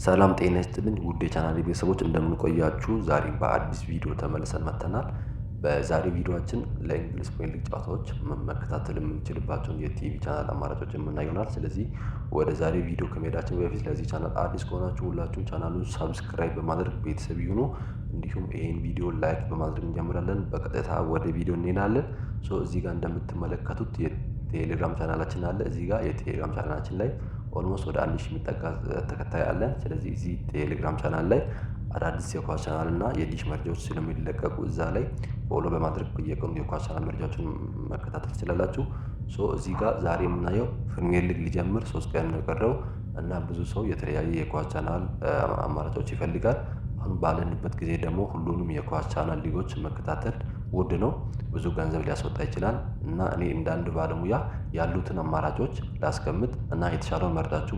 ሰላም ጤና ይስጥልኝ ውድ የቻናሌ ቤተሰቦች፣ እንደምን ቆያችሁ? ዛሬም በአዲስ ቪዲዮ ተመልሰን መጥተናል። በዛሬ ቪዲዮአችን ለእንግሊዝ ፕሪሚየር ሊግ ጨዋታዎች መከታተል የምንችልባቸውን የ TV channel አማራጮች የምናይ ይሆናል። ስለዚህ ወደ ዛሬ ቪዲዮ ከመሄዳችን በፊት ለዚህ ቻናል አዲስ ከሆናችሁ ሁላችሁም ቻናሉን subscribe በማድረግ ቤተሰብ ይሁኑ። እንዲሁም ይህን ቪዲዮ like በማድረግ እንጀምራለን። በቀጥታ ወደ ቪዲዮ እንሄዳለን። So እዚህ ጋር እንደምትመለከቱት የቴሌግራም ቻናላችን አለ። እዚህ ጋር የቴሌግራም ቻናላችን ላይ almost ወደ 1000 የሚጠጋ ተከታይ አለን። ስለዚህ እዚህ ቴሌግራም ቻናል ላይ አዳዲስ የኳስ ቻናል እና የዲሽ መረጃዎች ስለሚለቀቁ እዛ ላይ follow በማድረግ በየቀኑ የኳስ ቻናል መረጃዎችን መከታተል ትችላላችሁ። So እዚህ ጋር ዛሬ የምናየው ፕሪሚየር ሊግ ሊጀምር 3 ቀን ነው የቀረው እና ብዙ ሰው የተለያየ የኳስ ቻናል አማራጮች ይፈልጋል። አሁን ባለንበት ጊዜ ደግሞ ሁሉንም የኳስ ቻናል ሊጎች መከታተል ውድ ነው፣ ብዙ ገንዘብ ሊያስወጣ ይችላል። እና እኔ እንደ አንድ ባለሙያ ያሉትን አማራጮች ላስቀምጥ እና የተሻለውን መርጣችሁ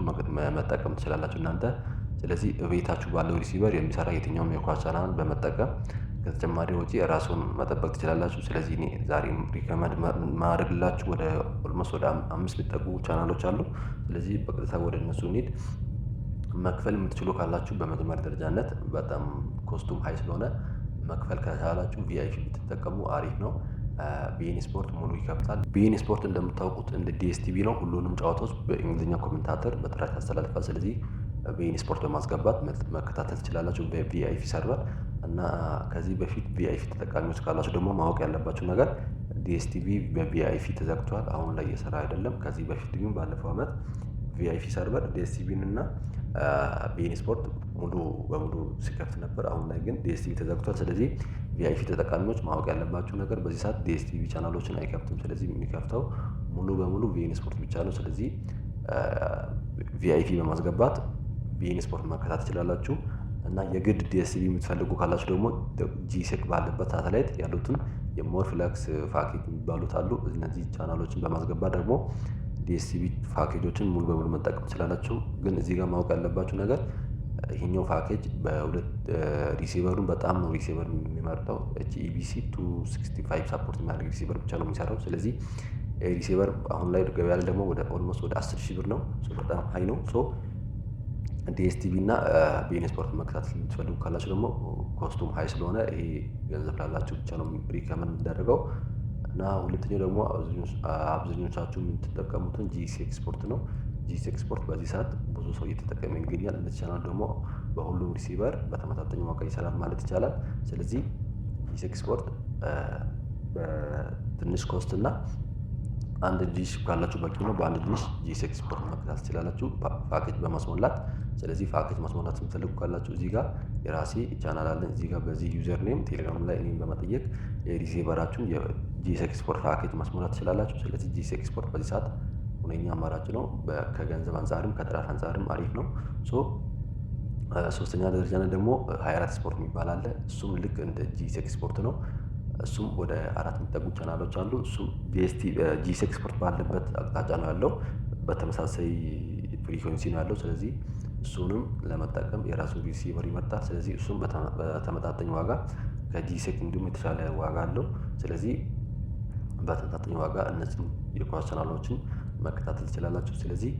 መጠቀም ትችላላችሁ እናንተ። ስለዚህ እቤታችሁ ባለው receiver የሚሰራ የትኛውም የኳስ ቻናል በመጠቀም ከተጨማሪ ወጪ ራሱን መጠበቅ ትችላላችሁ። ስለዚህ እኔ ዛሬ recommend ማድረግላችሁ ወደ almost ወደ አምስት የሚጠጉ ቻናሎች አሉ። ስለዚህ በቀጥታ ወደ እነሱ እንሂድ። መክፈል የምትችሉ ካላችሁ፣ በመጀመሪያ ደረጃነት በጣም cost ኡም high ስለሆነ መክፈል ከቻላችሁ VIP ብትጠቀሙ አሪፍ ነው። ቢኢን ስፖርት ሙሉ ይከፍታል። ቢኢን ስፖርት እንደምታውቁት እንደ ዲኤስቲቪ ነው። ሁሉንም ጨዋታዎች በእንግሊዝኛ commentator በጥራት ያስተላልፋል። ስለዚህ ቢኢን ስፖርት በማስገባት መከታተል ትችላላችሁ በ VIP server። እና ከዚህ በፊት VIP ተጠቃሚዎች ካላችሁ ደግሞ ማወቅ ያለባችሁ ነገር ዲኤስቲቪ በ VIP ተዘግቷል። አሁን ላይ እየሰራ አይደለም። ከዚህ በፊት ግን ባለፈው አመት VIP server ዲኤስቲቪን እና ቢኢን ስፖርት ሙሉ በሙሉ ሲከፍት ነበር። አሁን ላይ ግን ዲኤስቲቪ ተዘግቷል። ስለዚህ VIP ተጠቃሚዎች ማወቅ ያለባችሁ ነገር በዚህ ሰዓት ዲኤስቲቪ ቻናሎችን አይከፍትም። ስለዚህ የሚከፍተው ሙሉ በሙሉ ቢኢን ስፖርት ብቻ ነው። ስለዚህ VIP በማስገባት ቢኢን ስፖርት መከታተል ትችላላችሁ። እና የግድ ዲኤስቲቪ የምትፈልጉ ካላችሁ ደግሞ ጂሴክ ባለበት ሳተላይት ያሉትን የ more flex package የሚባሉት አሉ። እነዚህ ቻናሎችን በማስገባት ደግሞ ዲኤስቲቪ ፓኬጆችን ሙሉ በሙሉ መጠቀም ትችላላችሁ። ግን እዚህ ጋር ማወቅ ያለባችሁ ነገር ይሄኛው ፓኬጅ በሁለት receiver ኡን በጣም ነው receiver የሚመርጠው። HEVC 265 support የሚያደርግ receiver ብቻ ነው የሚሰራው። ስለዚህ receiver አሁን ላይ ገበያ ላይ ደግሞ ወደ almost ወደ 10,000 ብር ነው። በጣም high ነው። So ዲኤስቲቪ እና ቢኢን ስፖርት መከታተል የምትፈልጉ ካላችሁ ደግሞ cost ኡም high ስለሆነ ይሄ ገንዘብ ላላችሁ ብቻ ነው recommend የሚደረገው። እና ሁለተኛው ደግሞ አብዛኞቻችሁ የምትጠቀሙትን ጂሴክ ስፖርት ነው። ጂሴክ ስፖርት በዚህ ሰዓት ብዙ ሰው እየተጠቀመ ይገኛል። እነዚህ ቻናል ደግሞ በሁሉም receiver በተመጣጣኝ ዋጋ ይሰራል ማለት ይቻላል። ስለዚህ ጂሴክ ስፖርት በትንሽ cost እና አንድ ዲሽ ካላችሁ በቂ ነው። በአንድ ዲሽ ጂሴክ ስፖርት መከታተል ትችላላችሁ ፓኬጅ በማስሞላት። ስለዚህ ፓኬጅ ማስሞላት የምትፈልጉ ካላችሁ እዚህ ጋር የራሴ ቻናል አለን። እዚህ ጋር በዚህ username ቴሌግራም ላይ እኔን በመጠየቅ የ receiver ኣችሁን የጂሴክ ስፖርት ፓኬጅ ማስሞላት ትችላላችሁ። ስለዚህ ጂሴክ ስፖርት በዚህ ሰዓት ሁነኛ አማራጭ ነው። ከገንዘብ አንፃርም ከጥራት አንፃርም አሪፍ ነው። So ሶስተኛ ደረጃ ላይ ደግሞ 24 ስፖርት የሚባል አለ። እሱም ልክ እንደ ጂሴክ ስፖርት ነው። እሱም ወደ አራት የሚጠጉ ቻናሎች አሉ። እሱም ጂሴክ ስፖርት ባለበት አቅጣጫ ነው ያለው። በተመሳሳይ frequency ነው ያለው። ስለዚህ እሱንም ለመጠቀም የራሱ receiver ይመርጣል። ስለዚህ እሱም በተመጣጣኝ ዋጋ ከጂሴክ እንዲሁም የተሻለ ዋጋ አለው። ስለዚህ በተመጣጣኝ ዋጋ እነዚህን የኳስ ቻናሎችን መከታተል ትችላላችሁ። ስለዚህ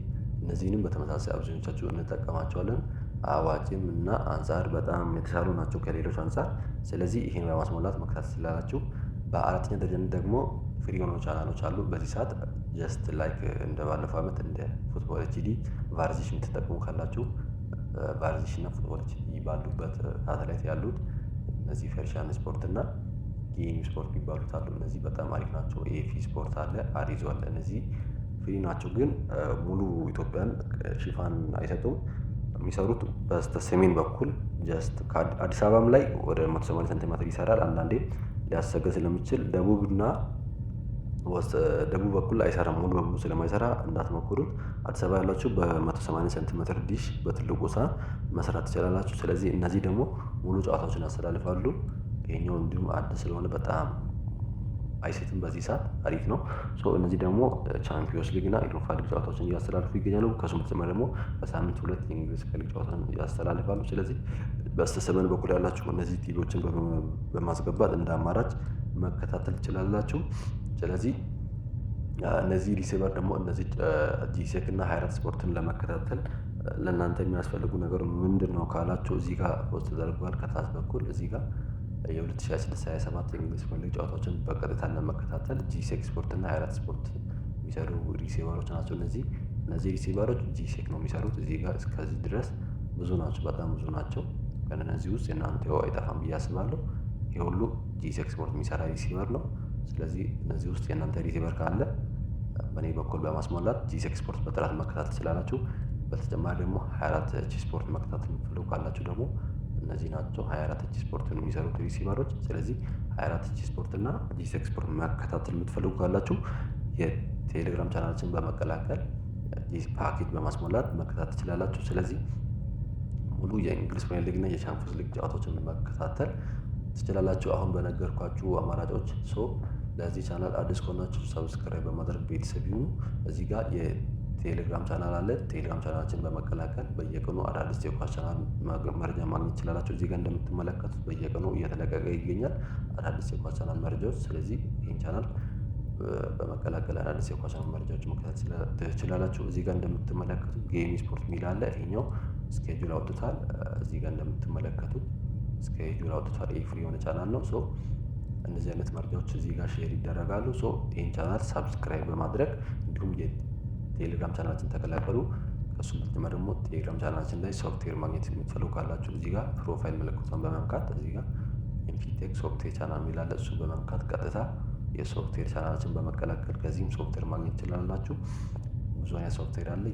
እነዚህንም በተመሳሳይ አብዛኞቻችሁ እንጠቀማቸዋለን። አዋጭም እና አንፃር በጣም የተሻሉ ናቸው ከሌሎች አንፃር። ስለዚህ ይሄን በማስሞላት መከታተል ትችላላችሁ። በአራተኛ ደረጃ ደግሞ free የሆኑ ቻናሎች አሉ። በዚህ ሰዓት just like እንደ ባለፈው አመት እንደ ፉትቦል ኤችዲ፣ ቫርዚሽ የምትጠቀሙ ካላችሁ፣ ቫርዚሽ እና ፉትቦል ኤችዲ ባሉበት ሳተላይት ያሉት እነዚህ ፈርሻን ስፖርት እና ጌም ስፖርት የሚባሉት አሉ። እነዚህ በጣም አሪፍ ናቸው። ኤፊ ስፖርት አለ፣ አሪዞ አለ። እነዚህ free ናቸው፣ ግን ሙሉ ኢትዮጵያን ሽፋን አይሰጡም። የሚሰሩት በስተ ሰሜን በኩል just አዲስ አበባም ላይ ወደ 180 ሴንቲሜትር ይሰራል። አንዳንዴ ሊያስቸግር ስለሚችል ደቡብና ደቡብ በኩል አይሰራም። ሙሉ በሙሉ ስለማይሰራ እንዳትሞክሩት። አዲስ አበባ ያላችሁ በ180 ሴንቲሜትር ዲሽ በትልቁ ሳህን መስራት ትችላላችሁ። ስለዚህ እነዚህ ደግሞ ሙሉ ጨዋታዎችን ያስተላልፋሉ። ይሄኛው እንዲሁም አዲስ ስለሆነ በጣም አይስትም፣ በዚህ ሰዓት አሪፍ ነው። So እነዚህ ደግሞ ቻምፒዮንስ ሊግ እና ዩሮፓ ሊግ ጨዋታዎችን እያስተላልፉ ይገኛሉ። ከሱም በተጨማሪ ደግሞ በሳምንት ሁለት የእንግሊዝ ሊግ ጨዋታን ያስተላልፋሉ። ስለዚህ በስተ ሰሜን በኩል ያላችሁ እነዚህ ቲቪዎችን በማስገባት እንደ አማራጭ መከታተል ትችላላችሁ። ስለዚህ እነዚህ receiver ደግሞ እነዚህ ጂሴክ እና 24 ስፖርትን ለመከታተል ለእናንተ የሚያስፈልጉ ነገር ምንድን ነው ካላችሁ እዚህ ጋር post ተደርጓል። ከታች በኩል እዚህ ጋር የ2026/27 የእንግሊዝ ፕሪሚየር ሊግ ጨዋታዎችን በቀጥታ ለመከታተል ጂ6 ስፖርት እና 24 ስፖርት የሚሰሩ receiver ኦች ናቸው። እነዚህ receiver ኦች ጂ6 ነው የሚሰሩት። እዚህ ጋር እስከዚህ ድረስ ብዙ ናቸው፣ በጣም ብዙ ናቸው። ከእነዚህ ውስጥ የእናንተ አይጠፋም ብዬ አስባለሁ። ይሄ ሁሉ ጂ6 ስፖርት የሚሰራ receiver ነው። ስለዚህ እነዚህ ውስጥ የእናንተ receiver ካለ በእኔ በኩል በማስሞላት ጂ6 ስፖርት በጥራት መከታተል ትችላላችሁ። በተጨማሪ ደግሞ 24 H ስፖርት መከታተል የምትፈልጉ ካላችሁ ደግሞ እነዚህ ናቸው 24 H ስፖርት የሚሰሩት receiver ኦች። ስለዚህ 24 H ስፖርት እና ጂ6 ስፖርት መከታተል የምትፈልጉ ካላችሁ የቴሌግራም ቻናላችን በመቀላቀል ፓኬጅ በማስሞላት መከታተል ትችላላችሁ። ስለዚህ ሙሉ የእንግሊዝ ፕሪሚየር ሊግ እና የቻምፒየንስ ሊግ ጨዋታዎችን መከታተል ትችላላችሁ አሁን በነገርኳችሁ አማራጮች። So ለዚህ ቻናል አዲስ ከሆናችሁ subscribe በማድረግ ቤተሰብ ይሁኑ። እዚህ ጋር የቴሌግራም ቻናል አለ። ቴሌግራም ቻናላችን በመቀላቀል በየቀኑ አዳዲስ የኳስ ቻናል መረጃ ማግኘት ትችላላችሁ። እዚህ ጋር እንደምትመለከቱት በየቀኑ እየተለቀቀ ይገኛል አዳዲስ የኳስ ቻናል መረጃዎች። ስለዚህ ይህን ቻናል በመቀላቀል አዳዲስ የኳስ ቻናል መረጃዎች መከታተል ትችላላችሁ። እዚህ ጋር እንደምትመለከቱት ጌም ስፖርት ሚል አለ። ይሄኛው schedule አውጥቷል። እዚህ ጋር እንደምትመለከቱት schedule አውጥቷል። ይህ free የሆነ ቻናል ነው። So እንደዚህ አይነት መረጃዎች እዚህ ጋር share ይደረጋሉ። So ይህን channel subscribe በማድረግ እንዲሁም የቴሌግራም ቻናላችን ተቀላቀሉ። ከእሱም በተጨማሪ ደግሞ ቴሌግራም ቻናላችን ላይ ሶፍትዌር ማግኘት የምትፈልጉ ካላችሁ እዚህ ጋር profile ምልክቷን በመንካት እዚህ ጋር ኢንፊቴክ software channel የሚል አለ። እሱን በመንካት ቀጥታ የሶፍትዌር ቻናላችን በመቀላቀል ከዚህም ሶፍትዌር ማግኘት ትችላላችሁ። ብዙ አይነት ሶፍትዌር አለ።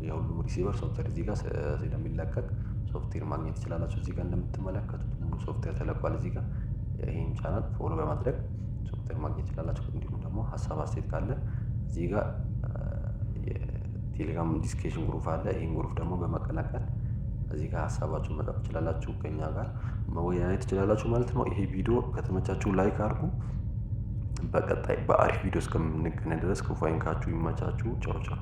የሁሉም receiver software እዚህ ጋር ስለሚለቀቅ ሶፍትዌር ማግኘት ትችላላችሁ። እዚህ ጋር እንደምትመለከቱት ሙሉ ሶፍትዌር ተለቋል። እዚህ ጋር ይህን channel follow በማድረግ ሶፍትዌር ማግኘት ትችላላችሁ። እንዲሁም ደግሞ ሀሳብ አስተያየት ካለ እዚህ ጋር የቴሌግራም discussion group አለ። ይህን group ደግሞ በመቀላቀል እዚህ ጋር ሀሳባችሁን መጻፍ ትችላላችሁ። ከኛ ጋር መወያየት ትችላላችሁ ማለት ነው። ይሄ ቪዲዮ ከተመቻችሁ like አድርጉ። በቀጣይ በአሪፍ ቪዲዮ እስከምንገናኝ ድረስ ክፉ አይንካችሁ፣ ይመቻችሁ። ቻው ቻው።